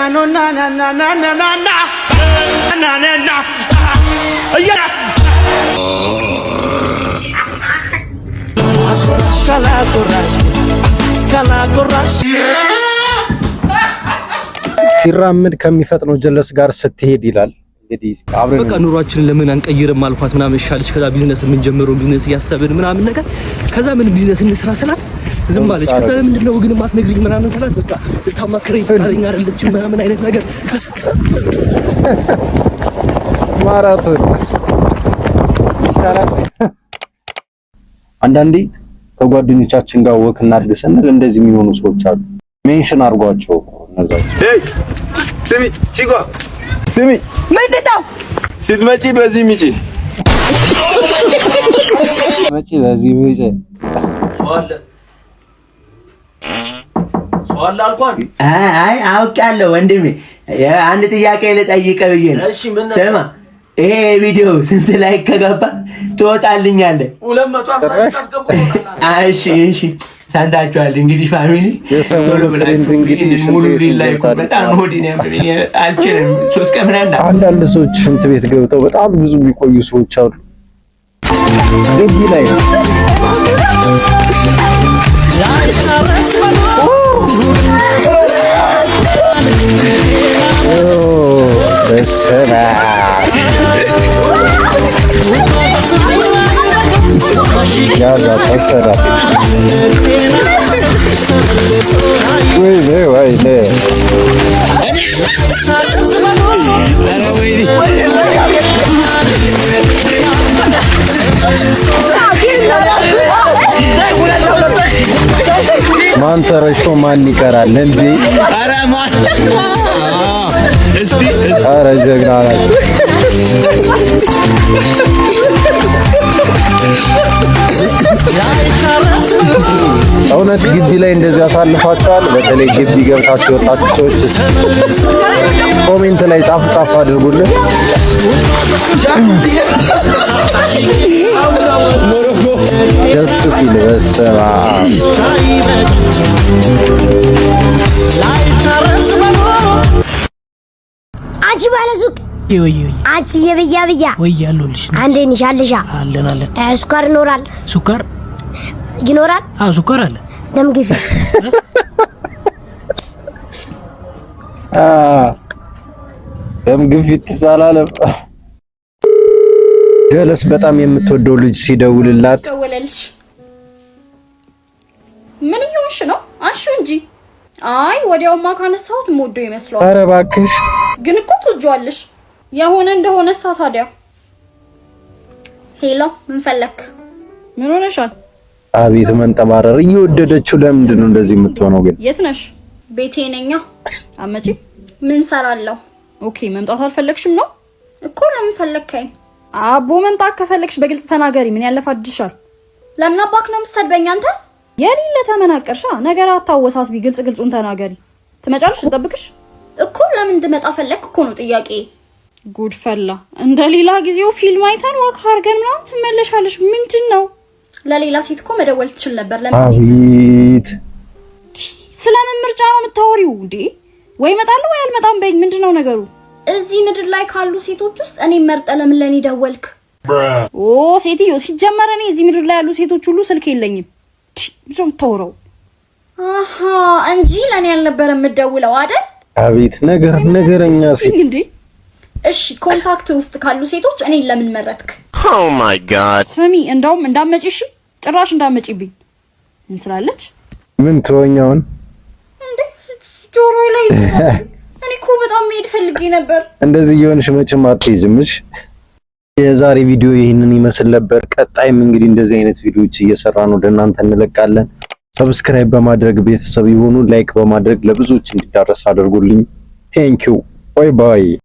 No na na na na na na na na na na yeah. ሲራመድ ከሚፈጥነው ጀለስ ጋር ስትሄድ ይላል። እንግዲህ አብረን በቃ ኑሯችንን ለምን አንቀይርም አልኳት ምናምን ይሻልሽ። ከዛ ቢዝነስ የምንጀምረው ቢዝነስ እያሰብን ምናምን ነገር፣ ከዛ ምን ቢዝነስ እንስራ ስላት ዝም አለች። ከዛ ለምንድን ነው ግን የማትነግሪኝ ምናምን ስላት በቃ ልታማክረኝ ፈቃደኛ አይደለችም ምናምን አይነት ነገር። ማራቶን ይሻላል። አንዳንዴ ከጓደኞቻችን ጋር walk እናድርግ ስንል እንደዚህ የሚሆኑ ሰዎች አሉ። Mention አድርጓቸው እነዛ ሰዎች። ስሚ ቺኳ፣ ስሚ። ምንድን ነው? ስትመጪ በዚህ ምጪ። መጪ በዚህ ምጪ። አይ አውቄያለሁ ወንድሜ፣ አንድ ጥያቄ ልጠይቅህ ብዬ ነው። ስማ፣ ይሄ ቪዲዮ ስንት like ከገባ ትወጣልኛለህ? እሺ፣ ሰምታችኋል። እንግዲህ family ቶሎ ብላችሁ ሙሉልኝ like ኡ። በጣም ሆዴን ያመመኝ፣ አልችልም። 3 ቀን ምናምን። አንዳንድ ሰዎች ሽንት ቤት ገብተው በጣም ብዙ የሚቆዩ ሰዎች አሉ። ግቢ ላይ ነው። ኦ በስመ አብ፣ ያዛ ተሰራ። ወይኔ ወይኔ! ማን ተረጭቶ ማን ይቀራል እንዴ? ኧረ ጀግና ናቸው። እውነት ግቢ ላይ እንደዚህ አሳልፋችኋል? በተለይ ግቢ ገብታችሁ የወጣችሁ ሰዎች comment ላይ ጻፍ ጻፍ አድርጉልን። ደስ ሲል በስመ አብ። አንቺ ባለ ሱቅ፣ አንቺ የብያ ብያ። ወይ ያለሁልሽ። አንዴ ነሽ አለሻ? አለን አለን። ስኳር ይኖራል? ስኳር ይኖራል? አዎ፣ ስኳር አለ። ደም ግፊት? ደም ግፊት ሳላለም። ጀለስ በጣም የምትወደው ልጅ ሲደውልላት ደወለልሽ? ምን እየሆንሽ ነው? አንሺው እንጂ። አይ ወዲያውማ ካነሳሁት የምወደው ይመስለዋል። ኧረ እባክሽ። ግን እኮ ትወጂዋለሽ። የሆነ እንደሆነ ሳ ታዲያ። Hello፣ ምን ፈለክ? ምን ሆነሻል? አቤት መንጠባረር! እየወደደችው ለምንድን ነው እንደዚህ የምትሆነው ግን? የት ነሽ? ቤቴ ነኛ። አመጪ ምን ሰራለሁ? Okay፣ መምጣት አልፈለግሽም ነው እኮ። ለምን ፈለግከኝ? አቦ መምጣት ከፈለግሽ በግልጽ ተናገሪ። ምን ያለፋድሻል? ለምን አባክ ነው የምትሰድበኝ አንተ? የሌለ ተመናቀርሻ። ነገር አታወሳስቢ። ግልጽ ግልጹን ተናገሪ። ትመጫለሽ? ልጠብቅሽ እኮ። ለምን እንድመጣ ፈለግክ እኮ ነው ጥያቄ። ጉድ ፈላ። እንደ ሌላ ጊዜው ፊልም አይተን walk አድርገን ምናምን ትመለሻለሽ። ምንድን ነው? ለሌላ ሴት እኮ መደወል ትችል ነበር። ለምን? አቤት። ስለምን ምርጫ ነው የምታወሪው እንዴ? ወይ እመጣለሁ ወይ አልመጣም በይኝ። ምንድን ነው ነገሩ? እዚህ ምድር ላይ ካሉ ሴቶች ውስጥ እኔ መርጠህ ለምን ለኔ ደወልክ? ኦ ሴትዮ፣ ሲጀመር እኔ እዚህ ምድር ላይ ያሉ ሴቶች ሁሉ ስልክ የለኝም። ብዙ የምታወራው አሃ እንጂ ለኔ ያልነበረ የምትደውለው አይደል? አቤት ነገር ነገረኛ ሴት። እንዴ እሺ፣ contact ውስጥ ካሉ ሴቶች እኔን ለምን መረጥክ? Oh my God. ስሚ፣ እንደውም እንዳመጪ፣ እሺ፣ ጭራሽ እንዳመጪብኝ እንትላለች። ምን ትሆኛውን? እንዴ ጆሮ ላይ፣ እኔ እኮ በጣም መሄድ ፈልጌ ነበር። እንደዚህ እየሆንሽ መቼም አትይዝም። እሺ፣ የዛሬ ቪዲዮ ይህንን ይመስል ነበር። ቀጣይም እንግዲህ እንደዚህ አይነት ቪዲዮዎች እየሰራን ወደ እናንተ እንለቃለን። Subscribe በማድረግ ቤተሰብ ይሁኑ። Like በማድረግ ለብዙዎች እንዲዳረስ አድርጉልኝ። Thank you, bye bye።